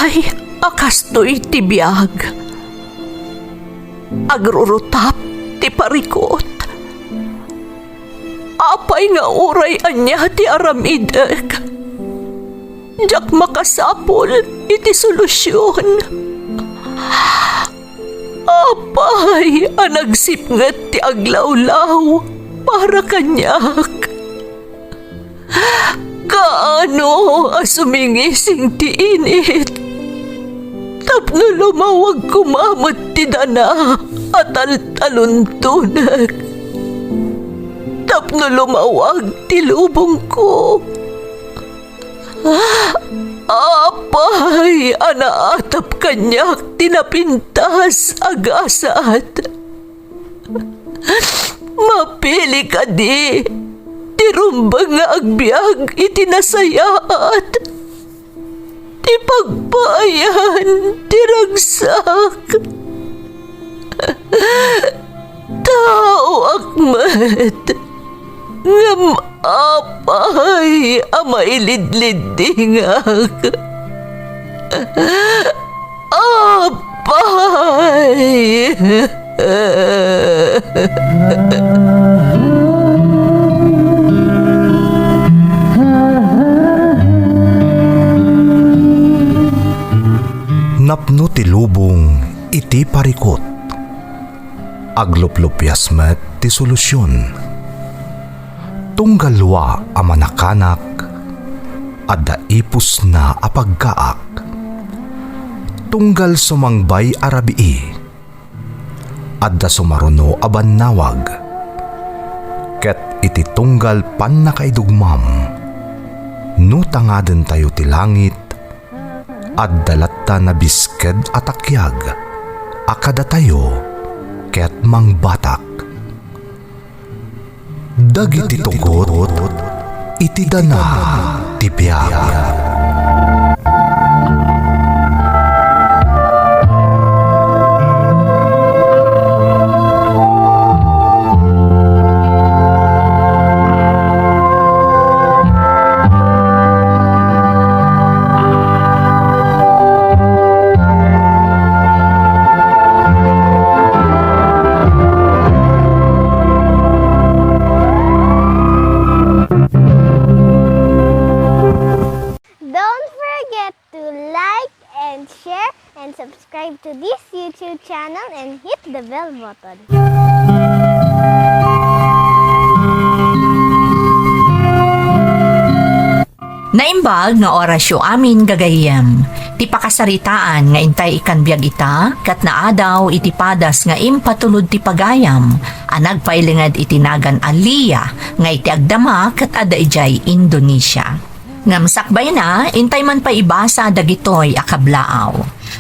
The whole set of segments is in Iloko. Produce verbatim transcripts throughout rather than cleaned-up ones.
Ay, a kastoy ti biag. Agrurutap ti parikut. Apay nga uray ania ti aramidek, diak makasapul iti solusion. Apay a nagsipnget ti aglawlaw para kaniak? Kaano a sumingising ti init tapno lumawag koma met ti dana a taltaluntonek, tapno lumawag ti lubongko? Apay a naatap kaniak ti napintas a gasat? Mapili kadi ti rumbeng nga agbiag iti nasayaat, ti pagpaayan ti ragsak? Taoak met, ngem apay a mailidliddingak? Apay! Napno ti lubong iti parikut. Agluplupias met ti solusion. Tunggal lua a manakanak, adda ipusna a pagkaak. Tunggal sumangbay a rabii, adda sumaruno a bannawag. Ket iti tunggal pannakaidugmam, no tangadentayo ti langit, adda latta nabisked a takiag a kadatayo ket mangbatak. Dagiti tugot iti dana ti biag. Don't forget to like and share and subscribe to this YouTube channel and hit the bell button. Naimbag nga orasyo amin, gagayyem. Ti pakasaritaan nga intay ikkan biag ita, ket naadaw iti padas nga impatulod ti pagayam a nagpailinged iti nagan a Lia nga iti agdama ket adda idiay Indonesia. Ngem sakbayna, intay man pay ibasa dagitoy a kablaaw.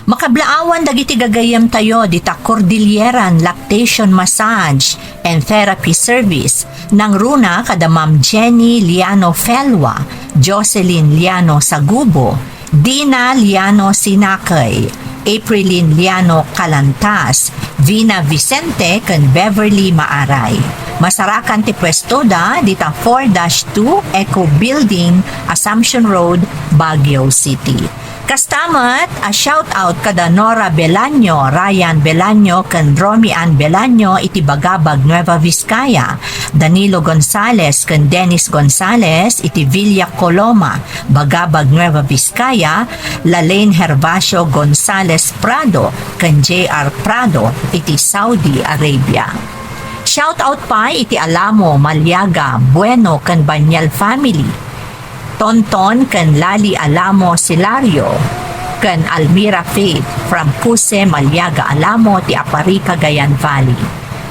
Makablaawan dagiti gagayyemtayo dita Cordilleran Lactation Massage and Therapy Service, nangruna kada Ma'am Jenny Liano Felwa, Jocelyn Liano Sagubo, Dina Liano Sinakay, Aprilin Liano Calantas, Vina Vicente, ken Beverly Maaray. Masarakan ti pwestoda dita four dash two Eco Building, Assumption Road, Baguio City. Kasta met a shout out kada Nora Belaño, Ryan Belaño, ken Romy Ann Belaño iti Bagabag, Nueva Vizcaya, Danilo Gonzales ken Dennis Gonzales iti Villa Coloma, Bagabag, Nueva Vizcaya, Lalaine Herbacio Gonzales Prado ken J R Prado iti Saudi Arabia. Shout out pay iti Alamo, Maliaga, Bueno ken Banyal family. Tonton ken Lali Alamo Silario, ken Almira Faith from Cuse, Maliaga, Alamo ti Aparri, Cagayan Valley.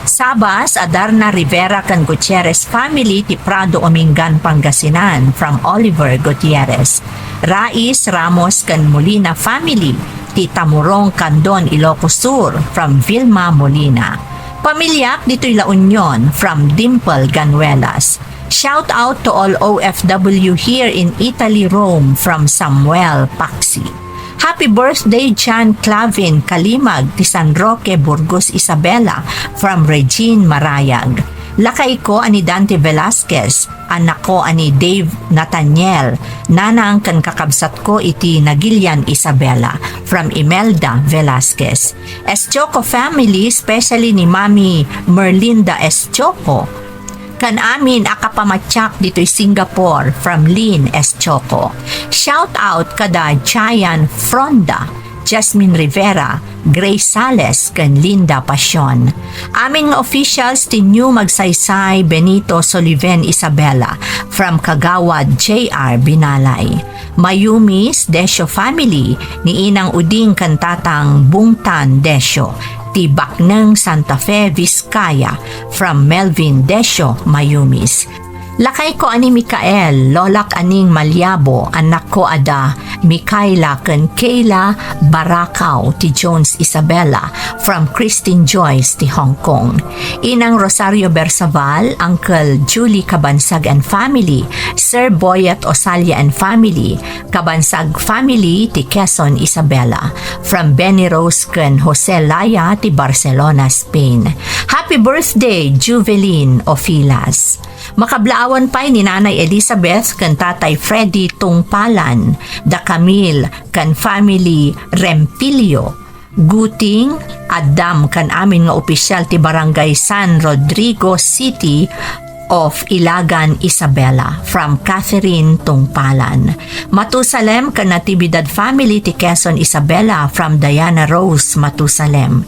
Sabas a Darna Rivera ken Gutierrez family ti Prado, Umingan, Pangasinan from Oliver Gutierrez. Rais, Ramos ken Molina family ti Tamurong, Candon, Ilocos Sur from Vilma Molina. Pamiliak ditoy La Union from Dimple Ganuelas. Shout out to all O F W here in Italy, Rome, from Samuel Paxi. Happy birthday, John Clavin Kalimag ti San Roque, Burgos, Isabela, from Regine Marayag. Lakayko a ni Dante Velasquez, annakko a ni Dave Nathaniel, nanang ken kakabsatko iti Nagilian Isabela, from Imelda Velasquez. Eschioco family, especially ni Mami Merlinda Eschioco, ken amin a kapamatiak ditoy Singapore, from Lynn Eschioco. Shout out kada Giant Fronda, Jasmine Rivera, Grace Sales, ken Linda Pasion. Amin nga officials ti New Magsaysay Benito Soliven Isabela, from Kagawad J R Binalay. Mayumis Desio family, ni Inang Uding ken Tatang Bungtan Desio, ti Bakneng Santa Fe, Vizcaya, from Melvin Desio, Mayumis. Lakayko a ni Micael, lolak a ni Maliabo, annakko a da Micaela ken Kayla Baracao ti Jones Isabela, from Christine Joyce ti Hong Kong. Inang Rosario Bersaval, Uncle Julie Kabansag and family, Sir Boyet Osalia and family, Kabansag family ti Quezon Isabela, from Benny Rose ken Jose Laya ti Barcelona, Spain. Happy birthday, Juvelin Ofilas! Makablaawan pay ni Nanay Elizabeth ken Tatay Freddy Tungpalan, da Camille ken family Rempilio, Guting, addam ken amin nga opisyal ti Barangay San Rodrigo City of Ilagan, Isabela, from Catherine Tungpalan. Matusalem ken Natividad family ti Quezon, Isabela, from Diana Rose Matusalem.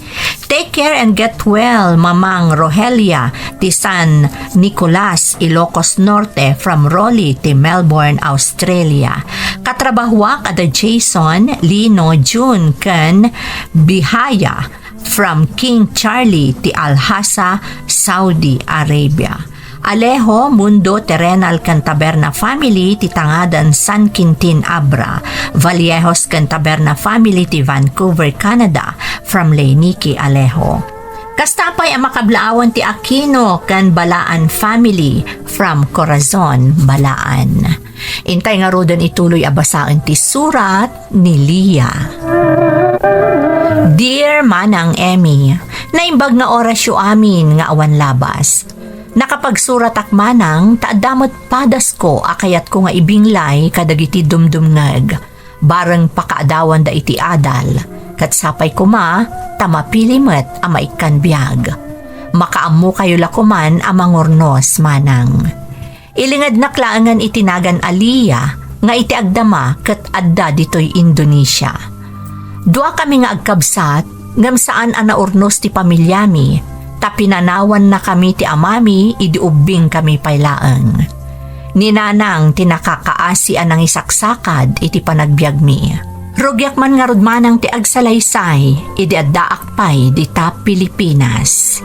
Take care and get well, Mamang Rogelia ti San Nicolas, Ilocos Norte, from Rolly ti Melbourne, Australia. Katrabahuak a da Jason, Lino, June, ken Bihaya, from King Charlie ti Alhasa, Saudi Arabia. Alejo, Mundo, Terrenal ken Taberna family ti Tangadan, San Quintin, Abra. Vallejos ken Taberna family ti Vancouver, Canada, from Leynicki Alejo. Kasta pay a makablaawan ti Aquino ken Balaan family, from Corazon, Balaan. Intay ngaruden ituloy a basaen ti surat ni Lia. Dear Manang Emmy, naimbag nga orasyo amin nga awan labas. Nakapagsuratak manang ta adda met padasko a kayatko nga ibinglay kadagiti dumdumngeg, bareng pakaadawanda iti adal, ket sapay koma ta mapili met a maikkan biag. Makaammokayo la koman a mangurnos manang. Ilingednak laengen iti nagan a Lia nga iti agdama ket adda ditoy Indonesia. Duakami nga agkabsat, ngem saan a naurnos ti pamiliami, ta pinanawannakami ti amami idi ubbingkami pay laeng. Ni Nanang ti nakakaasi a nangisaksakad iti panagbiagmi. Rugiak man ngarud manang ti agsalaysay idi addaak pay dita Pilipinas.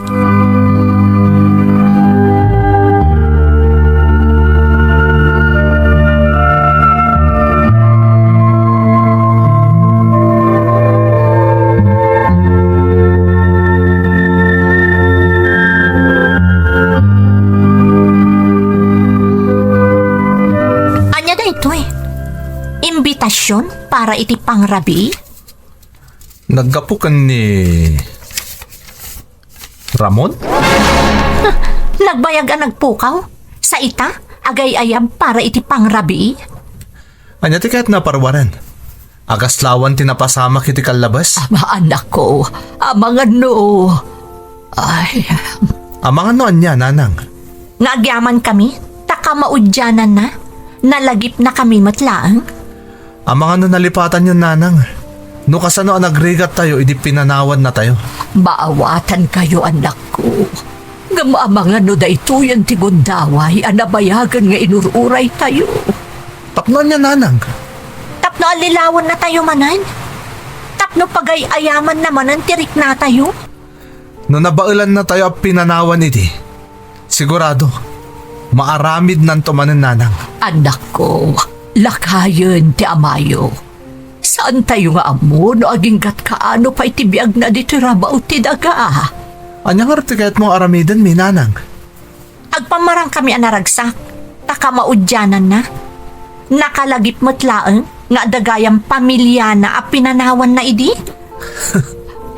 Ania daytoy? Imbitasion para iti pangrabii? Naggapu ken ni Ramon? Nagbayag a nagpukaw? Sa ita, agay-ayab para iti pangrabii? Ania ti kayatna a paruaren? Agaslawan ti napasamak iti kallabas? Ama, anakko, amangan no. Ay. Amangan no ania, Nanang? Nga agyamankami, ta kamaudiananna, nalagipnakami met laeng. Amangan no nalipatanyo, Nanang, no kasano a nagrigattayo idi pinanawannatayo. Maawatankayo, annakko. Ngem amangan no daytoyen ti gundaway a nabayagen nga inur-uraytayo. Tapno ania, Nanang? Tapno allilawennatayo manen. Tapno pagay-ayamanna manen ti riknatayo. No nabaelannatayo a pinanawan idi, sigurado, maaramidnanto manen, Nanang. Annakko, lakayen ti amayo. Saantayo nga ammo no agingga't kaano pay ti biagna ditoy rabaw ti daga. Ania ngarud ti kayatmo nga aramidenmi, Nanang? Agpammarangkami a naragsak, ta kamaudiananna. Nakalagip met laeng nga adda gayam pamiliana a pinanawanna idi.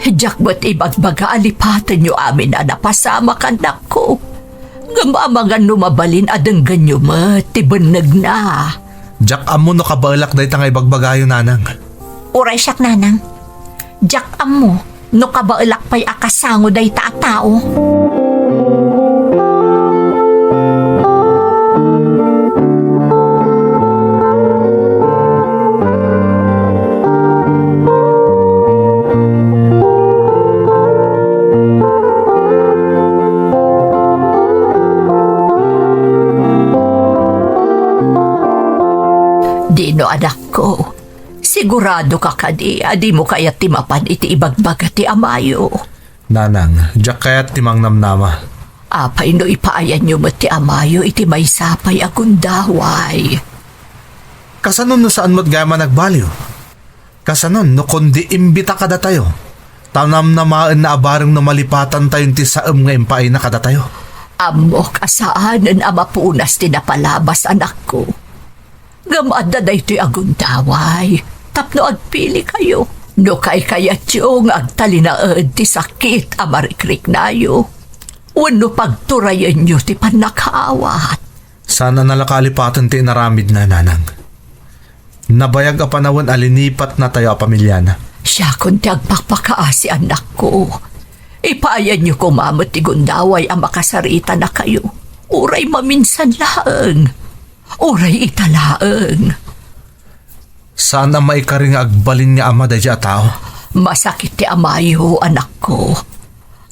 Diak met ibagbaga a lipatenyo amin a napasamak, annakko. Ngem amangan no mabalin a denggenyo met ti bennegna. Diak ammo no kabaelak dayta nga ibagbagayo, nanang. Uray siak, nanang. Diak ammo no kabaelak pay a kasango dayta a tao. Dino, anakko, sigurado ka kadi a dimo kayat ti mapan iti ibagbaga ti amayo? Nanang, diak kayat ti mangnamnama. Apay no ipaayanyo met ti amayo iti maysa pay a gundaway? Kasano no saan met gayam a nagbaliw? Kasano no kundi imbita kadatayo? Ta namnamaenna a bareng no malipatantayon ti saem nga impaayna kadatayo. Ammok a saanen a mapunas ti napalabas, anakko. Ngem adda daytoy a gundaway tapno agpilikayo. No kaykayatyo nga agtalinaed ti sakit a marikriknayo, wenno pagturayenyo ti pannakaawat. Saan a nalakalipaten ti inaramidna, nanang. Nabayag a panawen a linipatnatayo a pamiliana. Siakon ti agpakpakaasi, annakko. Ipaayanyo koma met ti gundaway a makasaritanakayo. Uray maminsan laeng. Uray ita laeng. Saan a maikari nga agbalin nga ama daydiay a tao. Masakit ti amayo, anakko.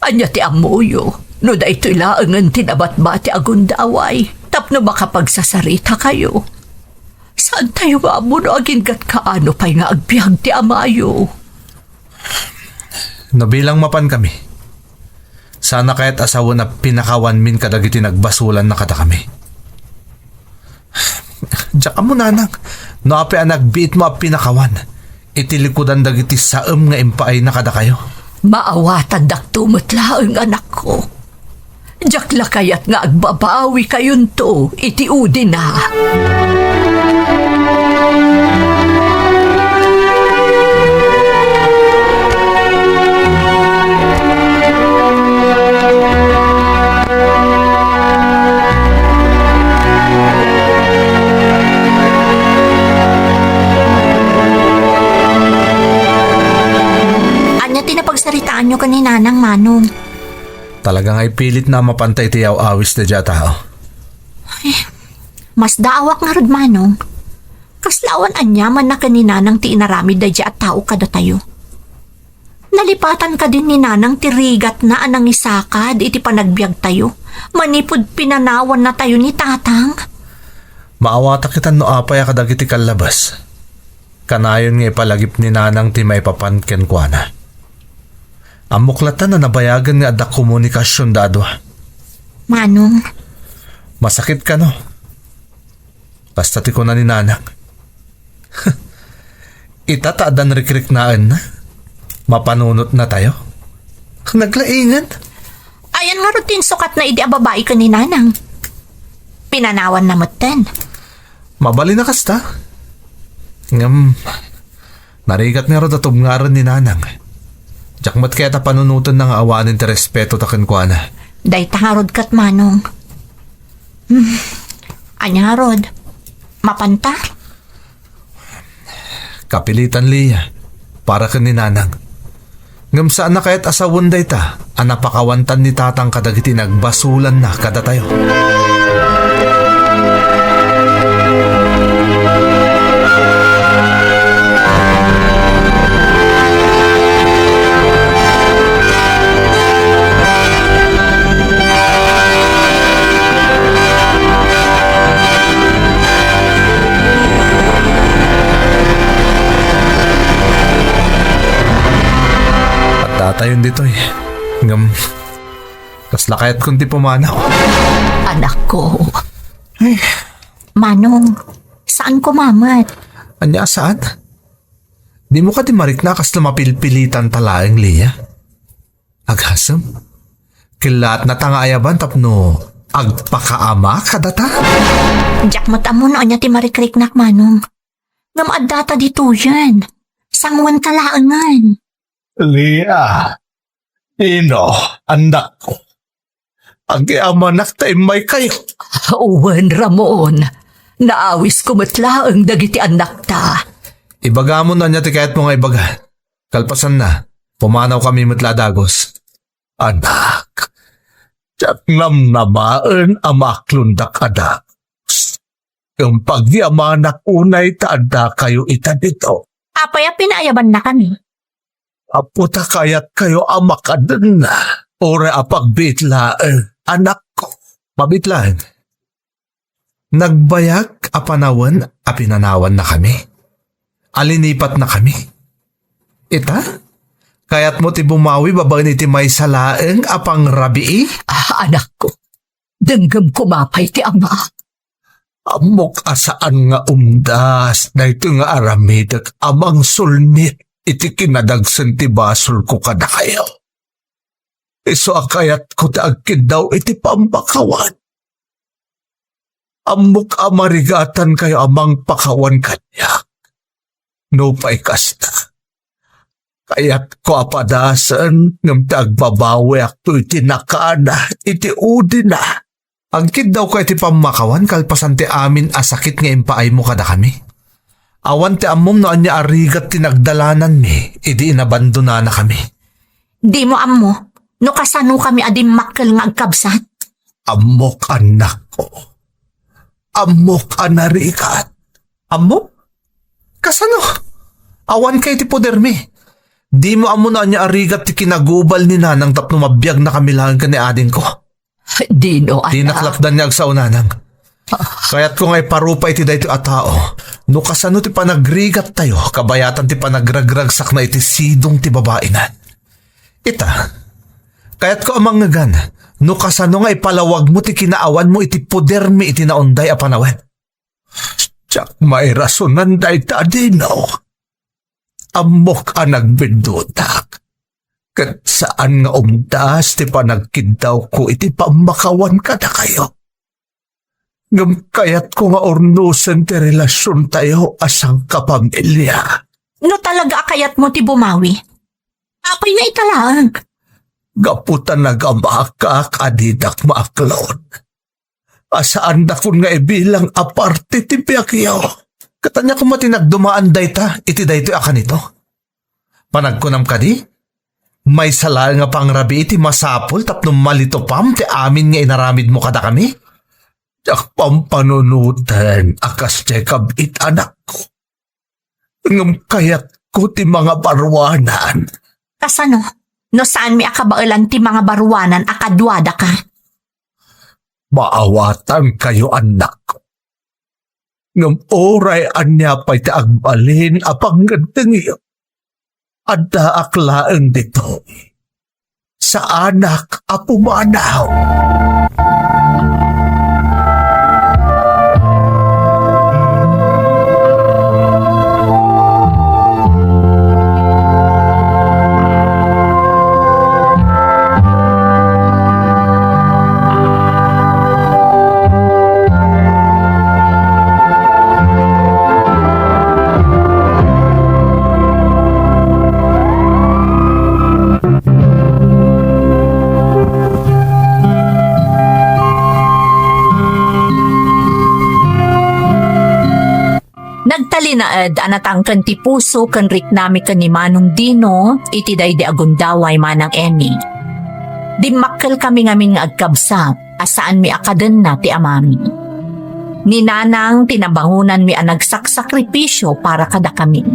Ania ti ammoyo no daytoy laengen ti nabatbati a gundaway tapno makapagsasaritakayo? Saantayo nga ammo no agingga't kaano pay nga agbiag ti amayo. No bilang mapankami, saanna kayat a sawen a pinakawanmin kadagiti nagbasulanna kadakami? Diak ammo, nanang, no apay a nagbiitmo a pinakawan iti likudan dagiti saem nga impaayna kadakayo. Maawatandakto met laeng, anakko. Diak la kayat nga agbabawikayonto iti udina. Ania ti napagsaritaanyo ken ni Nanang, Manong? Talaga nga ipilitna a mapanta iti aw-awis daydiay a tao. Ay, masdaawak ngarud, Manong. Kasla awan aniamanna ken ni Nanang ti inaramid daydiay a tao kadatayo. Nalipatan kadin ni Nanang ti rigatna a nangisakad iti panagbiagtayo manipud pinanawannatayo ni Tatang? Maawatak itan no apay a kadagiti kallabas. Kanayon nga ipalagip ni Nanang ti maipapan kenkuana. Ammok latta a nabayagen nga adda komunikasionda a dua. Manong. Masakit kano? Kasta ti kuna ni Nanang. Ita ta addan rikriknaenna. Mapanunotnatayo. Naglaingen. Ayan ngarud ti insukatna idi a babai ken ni Nanang. Pinanawanna metten. Mabalin a kasta. Ngem, narigat ngarud a tubngaren ni Nanang. Diak met kayat a panunotenna nga awanen ti respetota kenkuana. Dayta ngarud ket, Manong. Hmm. Ania ngarud? Mapanta? Kapilitan, Lia, para ken ni Nanang. Ngem saanna kayat a sawen dayta a napakawantan ni Tatang kadagiti nagbasulanna kadatayo. Addatayon ditoy. Ngem, kasla kayatkon ti pumanaw. Anakko. Ay. Manong, saan koma met? Ania a saan? Dimo kadi marikna a kasla mapilpilitanta laeng, Lia? Agasem, kellaatnata nga ayaban tapno agpakaama kadata? Diak met ammo no ania ti marikriknak, Manong. Ngem addata ditoyen. Sanguenta laengen. Lia, Ino, annakko. Agyamanak ta immaykayo. Wen, Ramon. Naawisko met laeng dagiti annakta. Ibagam no ania ti kayatmo nga ibaga. Kalpasanna, pumanawkami met la a dagus. Anak, diak namnamaen a maaklondak a dagus. Ngem pagyamanak unay ta addakayo ita dito. Apay a pinaayabannakami? Gapu ta kayatkayo a makadenna, uray a pagbiit laeng, anakko. Mabiit laeng. Nagbayag a panawen a pinanawannakami, a linipatnakami. Ita, kayatmo ti bumawi babaen iti maysa laeng a pangrabii? Ah, anakko, denggem koma pay ti ama. Ammok a saan nga umdas daytoy nga aramidek a mangsulnit iti kinadagsen ti basolko kadakayo. Isu a kayatko ti agkiddaw iti pammakawan. Ammok a marigatankayo a mangpakawan kaniak. Nupay kasta, kayatko a padasen ngem ti agbabawiakto iti nakana, iti udina. Agkiddawka iti pammakawan kalpasan ti amin a sakit nga impaaymo kadakami. Awan ti ammom no ania a rigat ti nagdalananmi idi inabandonanakami. Dimo ammo no kasanokami a dimmakkel nga agkabsat? Ammok, annakko. Ammok a narigat. Ammo? Kasano? Awanka iti podermi. Dimo ammo no ania a rigat ti kinagubal ni Nanang tapno mabiagnakami laeng ken ni adingko. Dino, anak. Dinak lakdan nga agsao, Nanang. Kayatko nga iparupa iti daytoy a tao no kasano ti panagrigattayo kabayatan ti panagragragsakna iti sidong ti babaina. Ita, kayatko a mangngegan no kasano nga ipalawagmo ti kinaawanmo iti podermi iti naunday a panawen. Diak mairasonan dayta, Dino. Ammok a nagbiddutak, ket saan nga umdas ti panagkiddawko iti pammakawan kadakayo. Ngem kayatko nga urnosen ti relasiontayo a sangkapamilia. No talaga a kayatmo ti bumawi, apay nga ita laeng? Gapu ta nagamakak a didak maaklon, a saandakon nga ibilang a parte ti biagyo. Ket ania koma ti nagdumaan dayta iti daytoy a kanito? Panagkunam kadi, maysa laeng a pangrabii ti masapul tapno malitupam ti amin nga inaramidmo kadakami? Diak pampanunoten a kasdiay kab-it, anakko. Ngem kayatko ti mangabaruanan. Kasano no saanmi a kabaelan ti mangabaruanan a kaduadaka? Maawatankayo, annak. Ngem uray ania pay ti agbalin a pangngeddengyo, addaak laeng ditoy. Saanak a pumanaw. Nagtalinaed a natangken ti puso ken riknami ken ni Manong Dino iti daydi a gundaway, Manang Emmy. Dimmakkelkami ngamin nga agkabsat a saanmi a kadenna ti amami. Ni Nanang ti nabangonanmi a nagsaksakripisio para kadakami.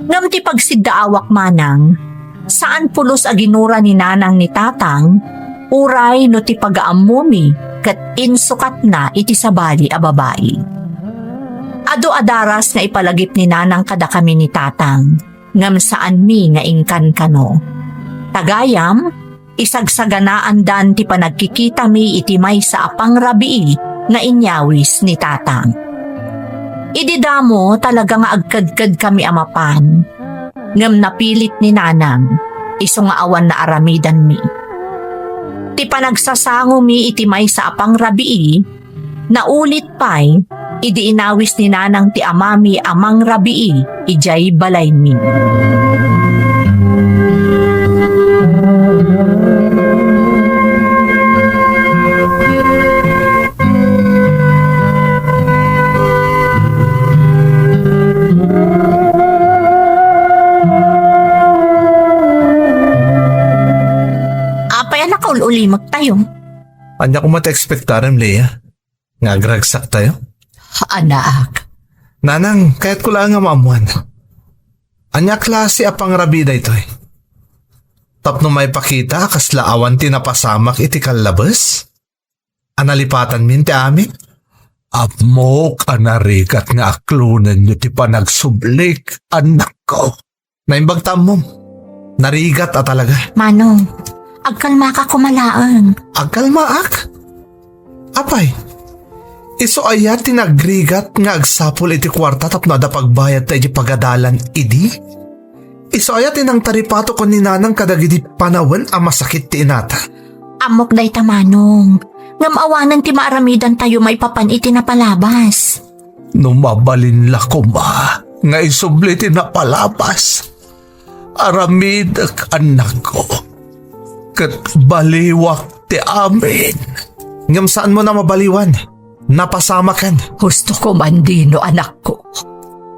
Ngem ti pagsiddaawak, Manang, saan pulos a ginura ni Nanang ni Tatang, uray no ti pagaammomi ket insukatna iti sabali a babai. Adu a daras nga ipalagip ni Nanang kadakami ni Tatang, ngem saanmi nga inkankano. Ta gayam, isagsaganaandan ti panagkikitami iti maysa a pangrabii nga inyawis ni Tatang. Idi damo, talaga nga agkedkedkami a mapan, ngem napilit ni Nanang, isu nga awan naaramidanmi. Ti panagsasangomi iti maysa a pangrabii, naulit pay idi inawis ni Nanang ti amami a mangrabii idiay balaymi. ulimektayo. Ania koma ti ekspektarem, Leah? Nga agragsaktayo? Anak. Nanang, kayatko laeng nga maammuan. Ania klase a pangrabii daytoy? Tapno maipakita a kasla awan ti napasamak iti kallabes? A nalipatanmin ti amin? Ammok a narigat nga aklonenyo ti panagsublik, anakko. Naimbag ta ammom. Narigat a talaga. Manong, agkalmaka koma laeng. Agkalmaak? Apay, isu aya ti nagrigat nga agsapul iti kuarta tapno adda pagbayadta iti pagadalan idi? Isu aya ti nangtaripato ken ni Nanang kadagidi panawen a masakit ti inata? Ammok dayta, Manong. Ngem awanen ti maaramidantayo maipapan iti napalabas. No mabalin la koma nga isubli ti napalabas, aramidek, annakko, ket baliwak ti amin. Ngem saanmo a mabaliwan. Napasamaken. Husto koma, Dino, anakko.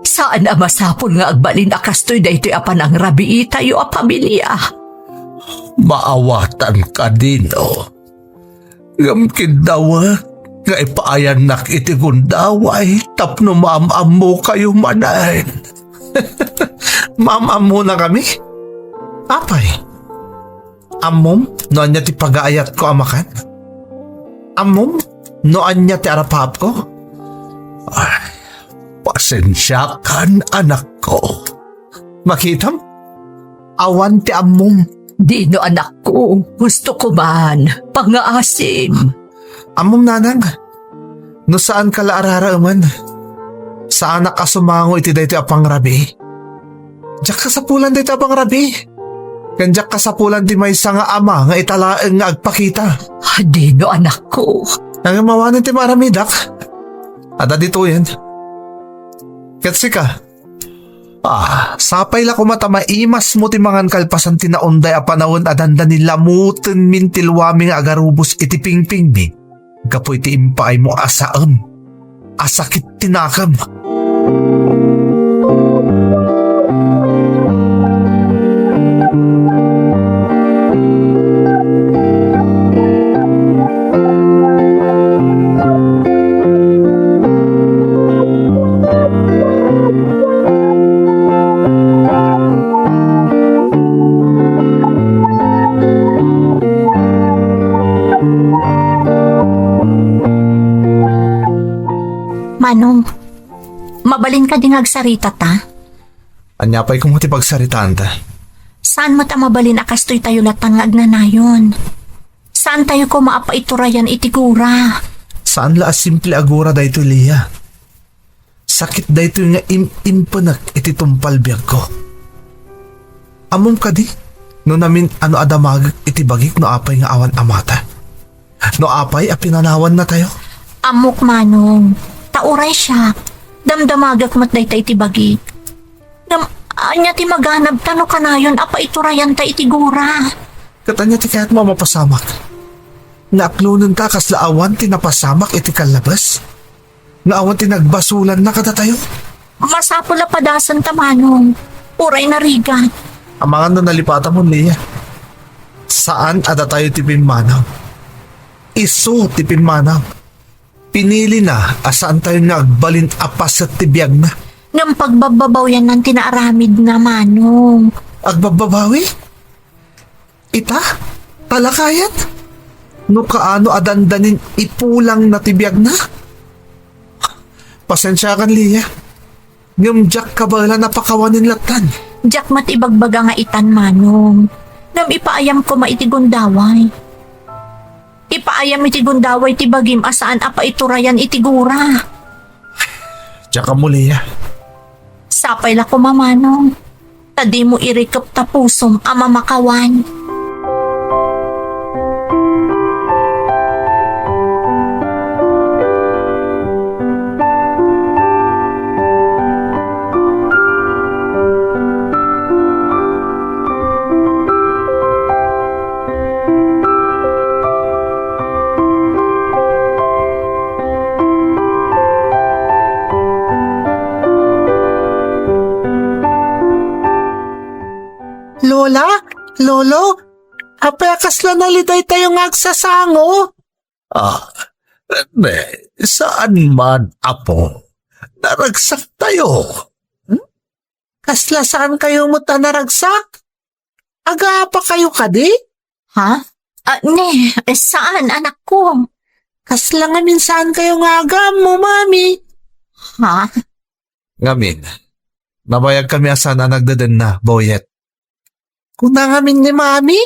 Saan a masapul nga agbalin a kastoy daytoy a panangrabiitayo a pamilya. Maawatanka, Dino. Ngem kiddawek nga ipaayannak iti gundaway tapno maam-ammokayo manen. Maam-ammonakami? Apay, ammom no ania ti pagaayatko a makan? Ammom no ania ti arapaapko? Ay, pasensiakan, anakko. Makitam? Awan ti ammom. Dino, anakko, husto koma, pangngaasim. Ammom, Nanang, no saanka la a raraemen, saanak a sumango iti daytoy a pangrabii. Diak kasapulan daytoy a pangrabii. Ken diak kasapulan ti maysa nga ama nga ita laeng nga agpakita. Dino, anakko. Ngem awanen ti maaramidak. Adda ditoyen. Ket sika, ah, sapay la koma ta maimasmo ti mangan kalpasan ti naunday a panawen a dandani lamutenmin ti luami nga agarubos iti pingpingmi gapu iti impaaymo a saem a sakit ti nakem. Manong, mabalin kadi nga agsarita ta? Ania pay koma ti pagsaritaanta? Saan met a mabalin a kastoy tayo latan nga agnanayon. Saan tayo koma a paiturayan iti gura. Saan la a simple a gura daytoy, Leah. Sakit daytoy nga im-impenek iti tungpal biagko. Ammom kadi no namin-ano a damagek iti bagik no apay nga awan amata? No apay a pinanawannatayo? Ammok, Manong. Ta uray siak, damdamagek met dayta iti bagik. Ngem ania ti maganabta no kanayon a paiturayanta iti gura? Ket ania ti kayatmo a mapasamak? Nga aklonenta a kasla awan ti napasamak iti kallabes? Nga awan ti nagbasolanna kadatayo? Masapul a padasenta, Manong. Uray narigat. Amangan no nalipatamon, Leah. Saan a datayo ti pimmanaw. Isu ti pimmanaw. Pinilina a saantayo nga agbalin a paset ti biagna. Ngem pagbabbabawiannan ti naaramidna, Manong. Agbabbabawi? Ita? Talakayan? No kaano a dandanin ipulangna ti biagna? Pasensiakan, Leah. Ngem diak kabaelan a pakawanen lattan. Diak met ibagbaga nga itan, Manong. Ngem ipaayam koma iti gundaway. Ipaayam iti gundaway ti bagim a saan a paiturayan iti gura. Diak ammo, Leah. Sapay la koma, Manong. Ta dimo irikep ta pusom a mamakawan. Lola? Lolo? Apay a kasla nalidaytayo nga agsasango? Ah, ne, saan man, Apo. Naragsaktayo. Hmm? Kasla saankayo met a naragsak? Agaapakayo kadi? Ha? Ah, ne, saan, anakko? Kasla ngamin saankayo nga agaammo, Mami? Ha? Ngamin, nabayagkami a saan a nagdedenna, Boyet. Kuna ngamin ni Mami,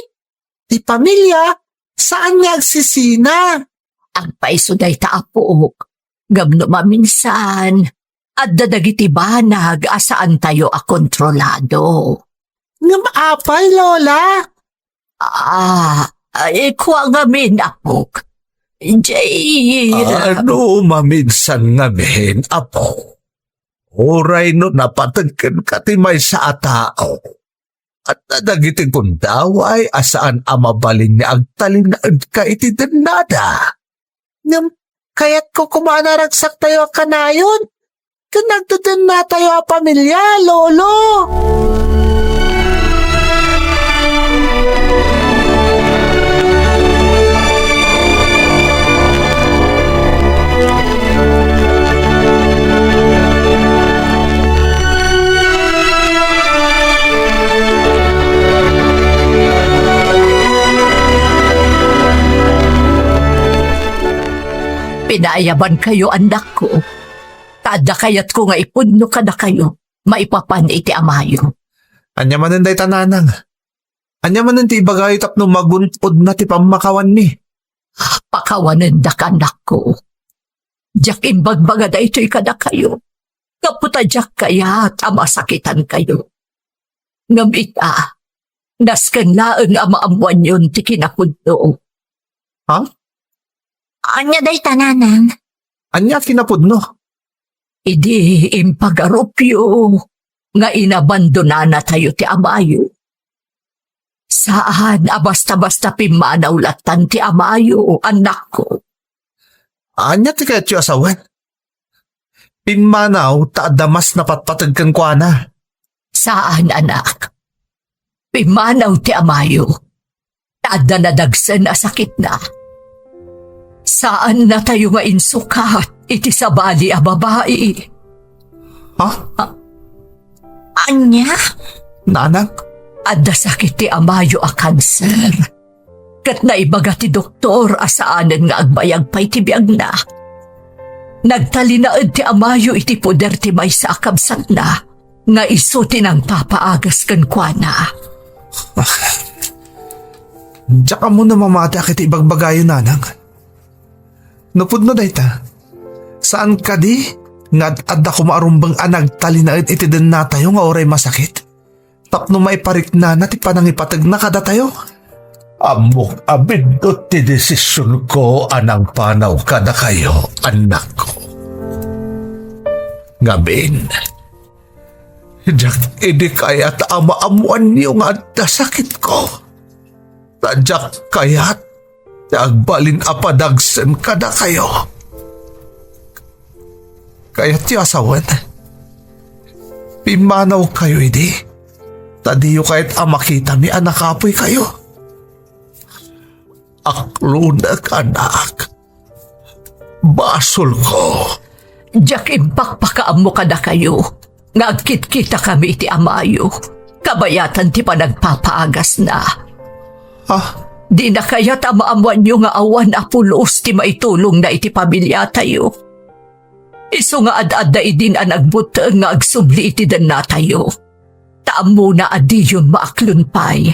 ti pamilia, saan nga agsisina. Agpayso dayta, apok. Ngem no maminsan, adda dagiti banag a saantayo a kontrolado. Ngem apay, Lola? Ah, ay, kua ngamin, apok. Jay, ah, no maminsan ngamin, apo. Uray no napateg kenka ti maysa a tao, adda dagiti gundaway a saan a mabalin nga agtalinaedka iti dennada. Ngem, kayatko koma a naragsaktayo a kanayon ken agdedennatayo a pamilia, Lolo. Pinaayabankayo, annakko, ta adda kayatko nga ipudno kadakayo maipapan iti amayo. Ania manen dayta, nanang? Ania manen ti ibagayo tapno magun-odna ti pammakawanmi? Pakawanendak, annakko. Diak imbagbaga daytoy kadakayo, gapu ta diak kayat a masakitankayo. Ngem ita, nasken laeng a maammoanyon ti kinapudno. Ha? Ania dayta, nanang? Ania kinapudno? Idi impagarupyo nga inabandonanatayo ti amayo. Saan a basta-basta pimmanaw lattan ti amayo, annakko. Ania ti kayatyo a sawen? Pimmanaw ta adda mas napatpateg kenkuana. Saan, anak. Pimmanaw ti amayo. Ta adda nadagsen a sakitna. Saannatayo nga insukat iti sabali a babai. Ha? A-, ania? Nanang? Adda sakit ti amayo a kanser. Ket naibaga ti doktor a saanen nga agbayag pay ti biagna. Nagtalinaed ti amayo iti poder ti maysa a kabsatna nga isu ti nangpapaagas kenkuana. Diak ammo no mamati a ket ibagbagayo, nanang. No pudno dayta, saan kadi nga ad-adda koma a rumbeng a nagtalinaed iti dennatayo nga uray masakit tapno maipariknana ti panangipategna kadatayo? Ammok a biddut ti desisionko a nangpanaw kadakayo, annakko. Ngamin, diak idi kayat a maammoanyo nga adda sakitko. Ta diak kayat ti agbalin a padagsen kadakayo. Kayatyo a sawen, pimmanawkayo idi, ta diyo kayat a makitami a nakapoykayo. Aklonek, anak. Basolko. Diak impakpakaammo kadakayo nga agkitkitakami iti amayo, kabayatan ti panagpapaagasna. Ah? Dina kayat a maammoanyo nga awan a pulos ti maitulongna iti pamiliatayo. Isu nga ad-adda idin a nagbutteng nga agsubli iti dennatayo. Ta ammona a diyon maaklon pay.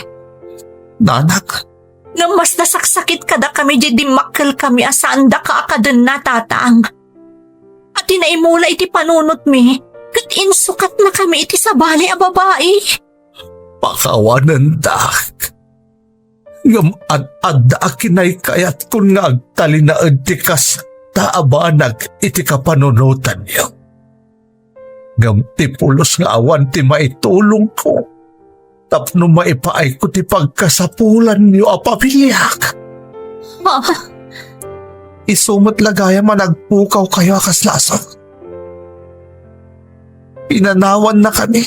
Nanak. Ngem mas nasaksakit kadakami diay dimmakkelkami a saandaka a kadenna, tatang. A ti naimula iti panunotmi, ket insukatnakami iti sabali a babai. Pakawanendak. Ngem ad-adda a kinaykayatkon nga agtalinaed ti kasta a banag iti kapanunotanyo. Ngem ti pulos nga awan ti maitulongko tapno maipaayko ti pagkasapulanyo a pamiliak. Ah. Isu met la gayam a nagpukawkayo a kas laso. Pinanawannakami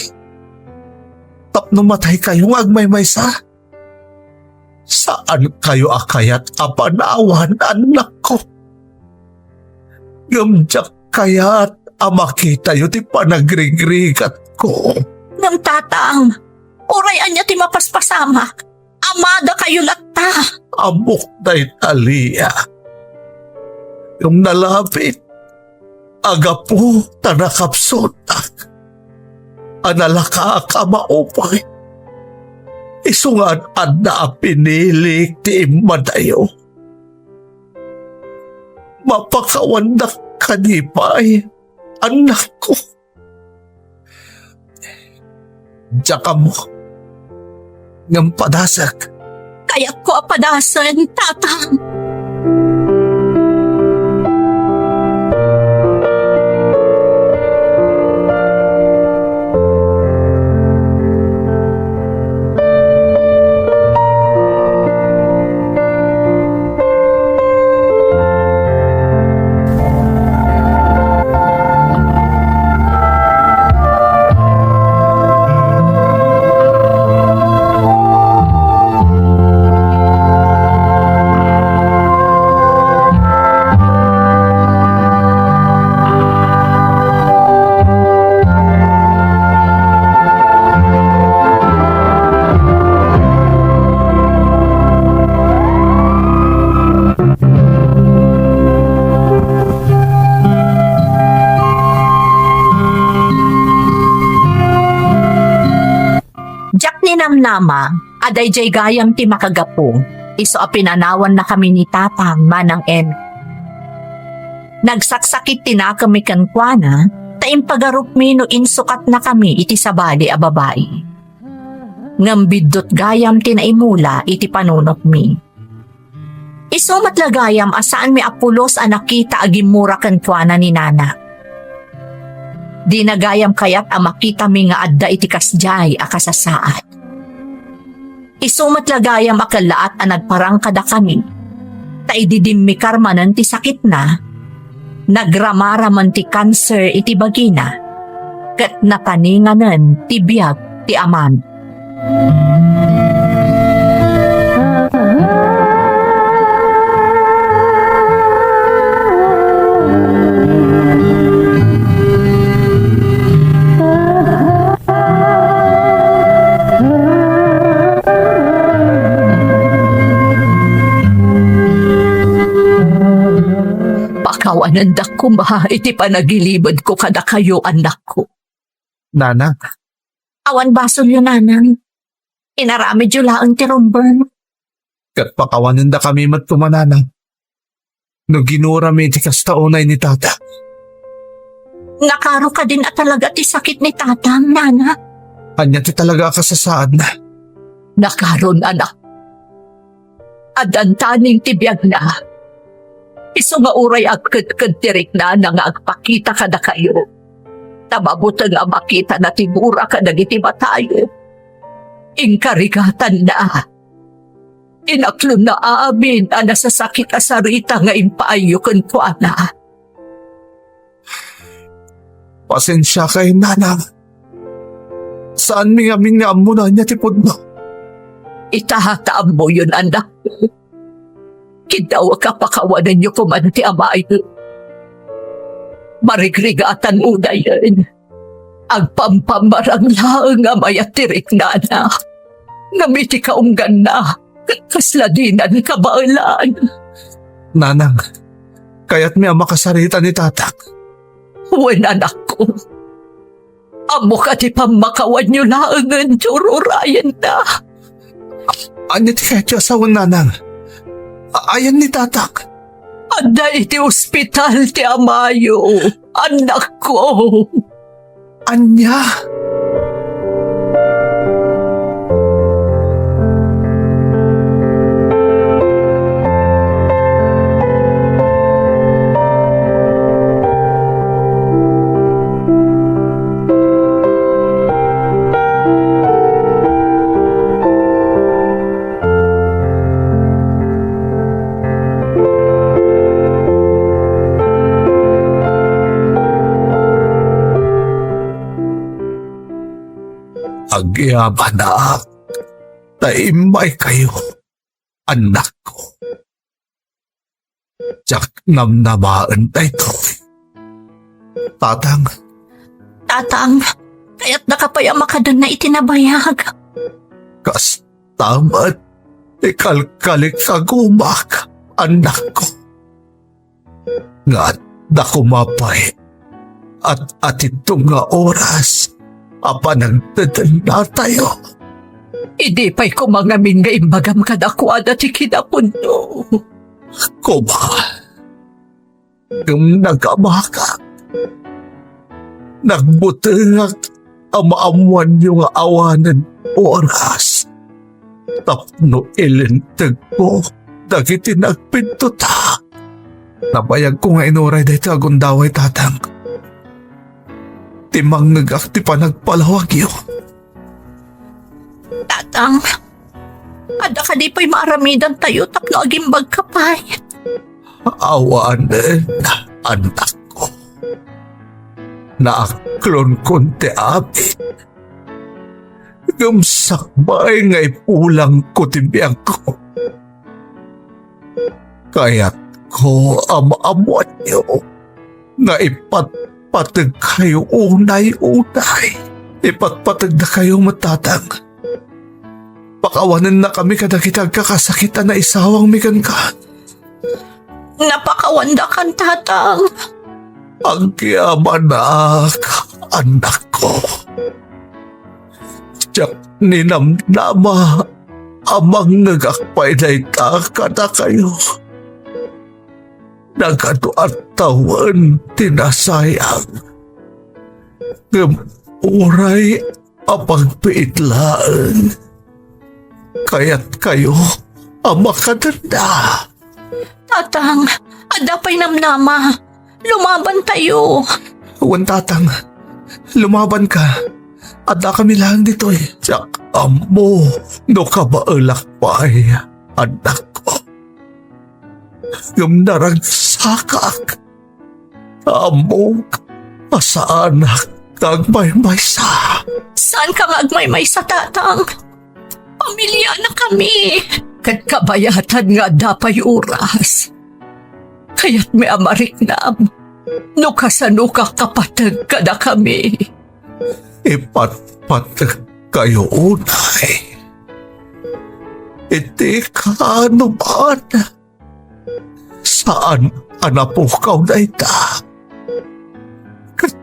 tapno mataykayo nga agmaymaysa. Saankayo a kayat a panawan, annakko. Ngem diak kayat a makitayo ti panagrigrigatko. Ngem, Tatang, uray ania ti mapaspasamak, amadakayo latta. Ammok dayta, Lia. Ngem nalabit a gapu ta nakapsutak a nalakaak a maupay. Isu nga ad-adda a pinilik ti immadayo. Mapakawandak kadi pay, annakko. Diak ammo. Ngem padasek. Kayatko a padasen, Tatang. Diak ninamnama a daydiay gayam ti makagapu, isu a pinanawannakami ni Tatang, Manang Emmy. Nagsaksakit ti nakemmi kenkuana, ta impagarupmi no insukatnakami iti sabali a babai. Ngem biddut gayam ti naimula iti panunotmi. Isu met la gayam a saanmi a pulos a nakita a gimmura kenkuana ni Nana. Dina gayam kayat a makitami nga adda iti kasdiay a kasasaad. Isu met la gayam a kellaat a nagparang kadakami, ta idi dimmikar manen ti sakitna, nagramaraman ti kanser iti bagina, ket nataninganen ti biag ti amami. Pakawanendak koma iti panagilibedko kadakayo, annakko. Nanang. Awan basolyo, Nanang. Inaramidyo laeng ti rumbeng. Ket pakawanendakami met koma, Nanang. No ginurami iti kasta unay ni Tata. Nakaro kadin a talaga ti sakit ni Tatang, Nana? Ania ti talaga a kasasaadna? Nakaron, anak. Addan taning ti biagna. Isu nga uray agkedked ti riknana nga agpakita kadakayo. Ta mabuteng a makitana ti mura kadagiti matayo. Inkarigatanna. Inaklonna amin a nasasakit a sarita nga impaayyo kenkuana. Pasensiakay, Nanang. Saanmi ngamin nga ammo no ania ti pudno. Ita ta ammoyon, anak. Kidawek a pakawanenyo koman ti amayo. Marigrigatan unayen. Agpampammarang laeng a mayat ti riknana. Ngem iti kaungganna, kasla dinan kabaelan. Nanang, kayatmi a makasarita ni Tatang. Wen, anakko. Ammok a ti pammakawanyo laengen ti ururayenna. Ania ti kayatyo a sawen, Nanang? A-, ayan ni Tatang? Adda iti ospital ti amayo, anakko. Ania? Agyamanak ta immaykayo. annakko. Diak namnamaen daytoy. Tatang. Tatang, kayatnaka pay a makadenna iti nabayag. Kasta met ti kalkalikagumak, annakko. Nga adda koma pay at-atidto nga oras a panagdedennatayo. Idi pay koma ngamin nga imbagam kadakuada ti kinapudno. Koma, ngem nagamakak. Nagbutengak a maammoanyo nga awanen oras tapno ilintegko dagiti nagpintotak. Nabayagko nga inuray daytoy a gundaway, Tatang. Timmangngegak ti panagpalawagyo. Tatang, adda kadi pay maaramidantayo tapno agimbagka pay? Awanen, annakko. Naaklonkon ti amin. Ngem sakbay nga ipulangko ti biagko. Kayatko a maammoanyo nga ipatpategkayo unay-unay. Ipatpategdakayo met, Tatang. Pakawanennakami kadagiti agkakasakit a naisawangmi kenka. Napakawandakan, Tatang. Agyamanak, annakko. Diak ninamnama a mangngegak pay dayta kadakayo. Nagadu a tawen ti nasayang. Ngem uray a pagbiit laeng, kayatkayo a makadenna. Tatang, adda pay namnama. Lumabantayo. Wen, Tatang. Lumabanka. Addakami laeng ditoy. Diak ammo no kabaelak pay, annakko. Ngem naragsakak. Ammok a saanak nga agmaymaysa. Saanka nga agmaymaysa, Tatang. Pamilianakami. Ket kabayatan nga adda pay oras. Kayatmi a mariknam no kasanoka kapateg kadakami. Ipatpategkayo unay. Iti kaanoman. Saan a napukaw dayta. Ket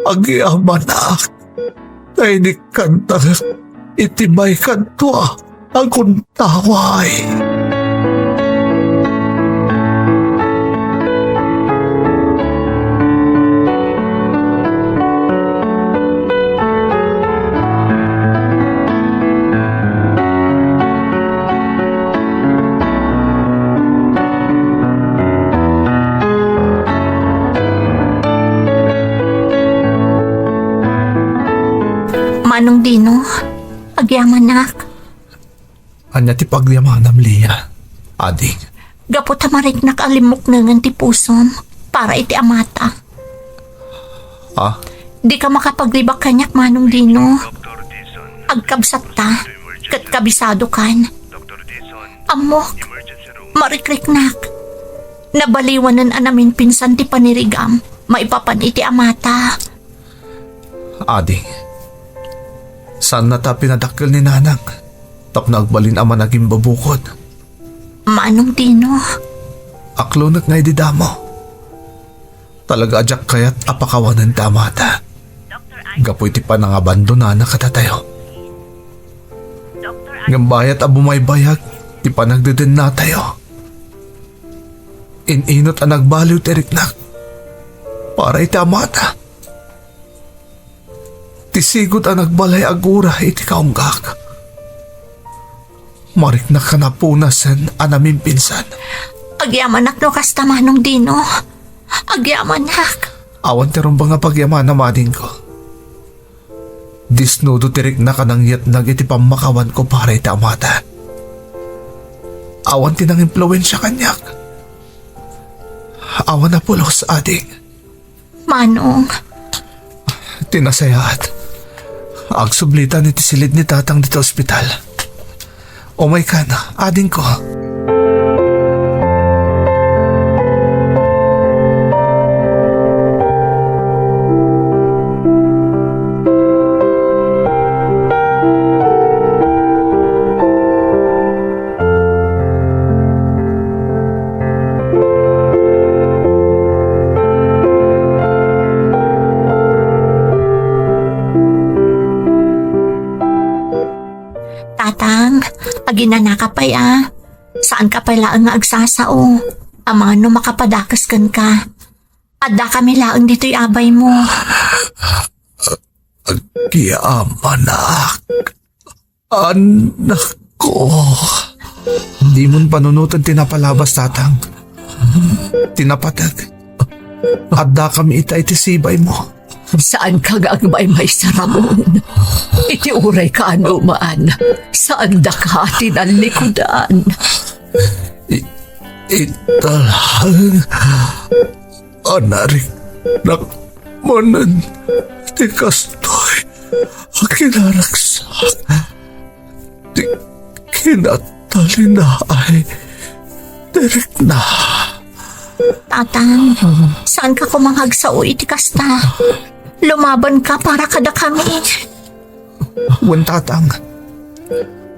agyamanak, nainikkannak iti maikadua a gundaway. Manong Dino, agyamanak. Ania ti pagyamanam, Lia? Ading. Gapu ta mariknak a limmuknengen ti pusom para iti amata. Ah? Dika makapaglibak kaniak, Manong Dino. Agkabsatta, ket kabisadokan. Ammok, marikriknak. Nabaliwanen a naminpinsan ti panirigam maipapan iti amata. Ading, saanna ta pinadakkel ni Nanang tapno agbalin a managimbabukod. Manong Dino. Aklonek nga idi damo. Talaga a diak kayat a pakawanen ti amata. Gapu iti panangabandonana kadatayo. Ngem bayat a bumaybayag ti panagdedennatayo. In-inut a nagbaliw ti riknak para iti amata. Ti sigud a nagbalay agura iti kaunggak. Mariknak a napunasen a namimpinsan. Agyamanak no kasta, Manong Dino. Agyamanak. Awan ti rumbeng a pagyamanam, adingko. Disnudo ti riknak a nangyatnag iti pammakawanko para iti amata. Awan ti nangimpluensia kaniak. Awan a pulos, ading. Manong. Ti nasayaat, agsublitan iti silid ni Tatang dita ospital. Umaykan, adingko. Tatang, aginanaka pay a. Saanka pay laeng nga agsasao. Amangan no makapadakes kenka. Addakami laeng ditoy abaymo. Agyamanak, anakko. Dimon panunoten ti napalabas, Tatang. Ti napateg. Addakami ita iti sibaymo. Saanka nga agmaymaysa, Ramon. Iti uray kaanoman, saandaka a tinallikudan. I-, ita laeng a nariknak manen ti kastoy a kinaragsak. Ti kinatalinaay ti rikna. Tatang, saanka koma nga agsao iti kasta? Lumabanka para kadakami. Wen, Tatang,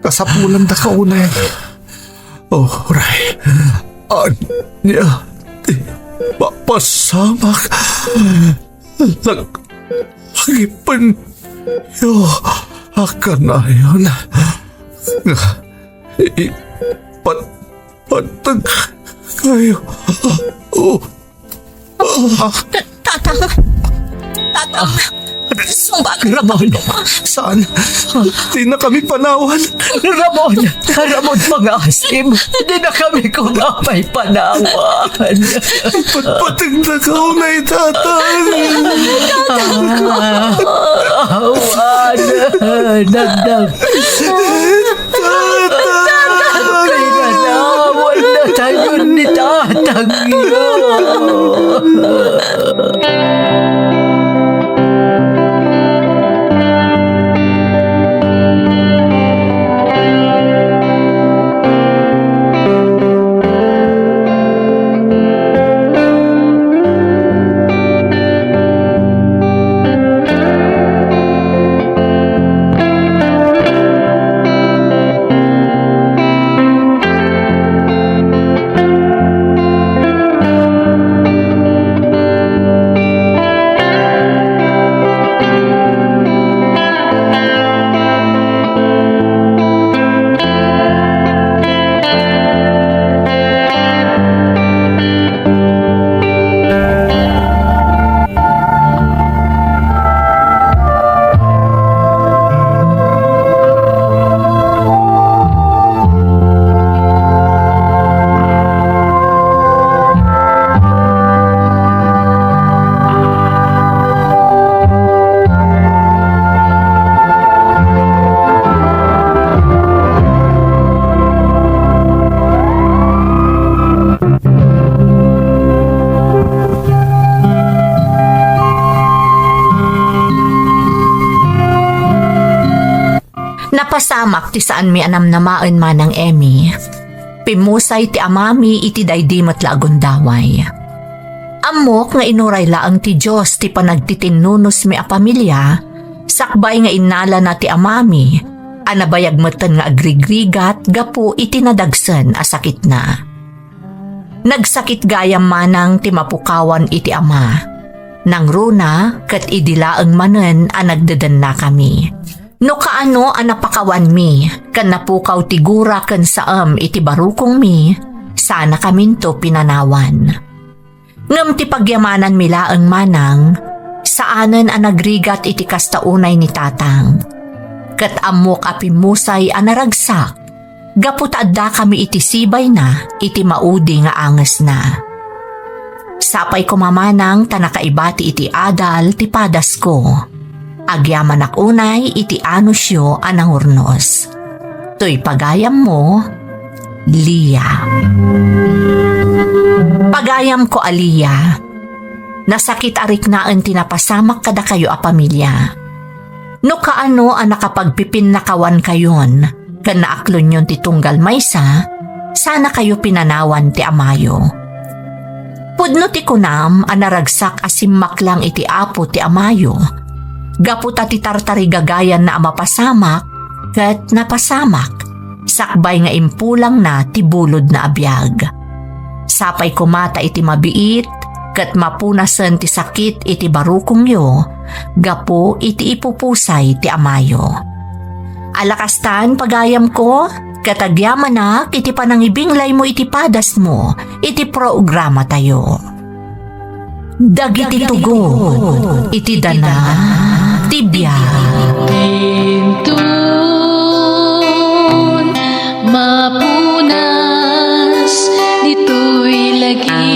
kasapulanda ka unay. Uray, ania ti mapasamak? Nag-, nagipenyo a kanayon nga ipatpateg kayo. Oh. Ta-, Tatang! Tatang! Sumbag! Ramon! Saan? Di na kami panawan. Ramon! Ramon, pangasim! Di na kami koma pay panawan. Patpateg na ka unay, Tatang! Awan! Nagdag! Tatang! Pinanawan na tayo ni Tatang iyo! Napasamak ti saanmi a namnamaen, Manang Emmy. Pimmusay ti amami iti daydi met la a gundaway. Ammok nga inuray laeng ti Dios ti panagtitinnunosmi a pamilia, sakbay nga innalana ti amami a nabayag metten nga agrigrigat gapu iti nadagsen a sakitna. Nagsakit gayam manang ti mapukawan iti ama. Nangruna ket idi laeng manen a nagdedennakami. No kaano a napakawanmi ken napukaw ti gura ken saem iti barukongmi, sanakaminto pinanawan. Ngem ti pagyamananmi laeng manang, saanen a nagrigat iti kasta unay ni Tatang. Ket ammok a pimmusay a naragsak gapu ta addakami iti sibayna iti maudi nga angesna. Sapay koma manang ta nakaibati iti adal ti padasko. Agyamanak unay iti anusyo a nangurnos. Toy pagayammo, Lia. Pagayamko a Lia, nasakit a riknaen ti napasamak kadakayo a pamilia. No kaano a nakapagpipinnakawankayon, ken naaklonyon ti tunggal maysa, sanakayo pinanawan ti amayo. Pudno ti kunam a naragsak a simmaklang iti Apo ti amayo, gapu ta ti tartarigagayanna a mapasamak ket napasamak, sakbay nga impulangna ti bulodna a biag. Sapay koma ta iti mabiit ket mapunasen ti sakit iti barukongyo gapu iti ipupusay ti amayo. Alakastan, pagayamko, ket agyamanak iti panangibinglaymo iti padasmo iti programatayo. Dagiti tugon iti dana ti biag. Intun mapunas ditoy lagi.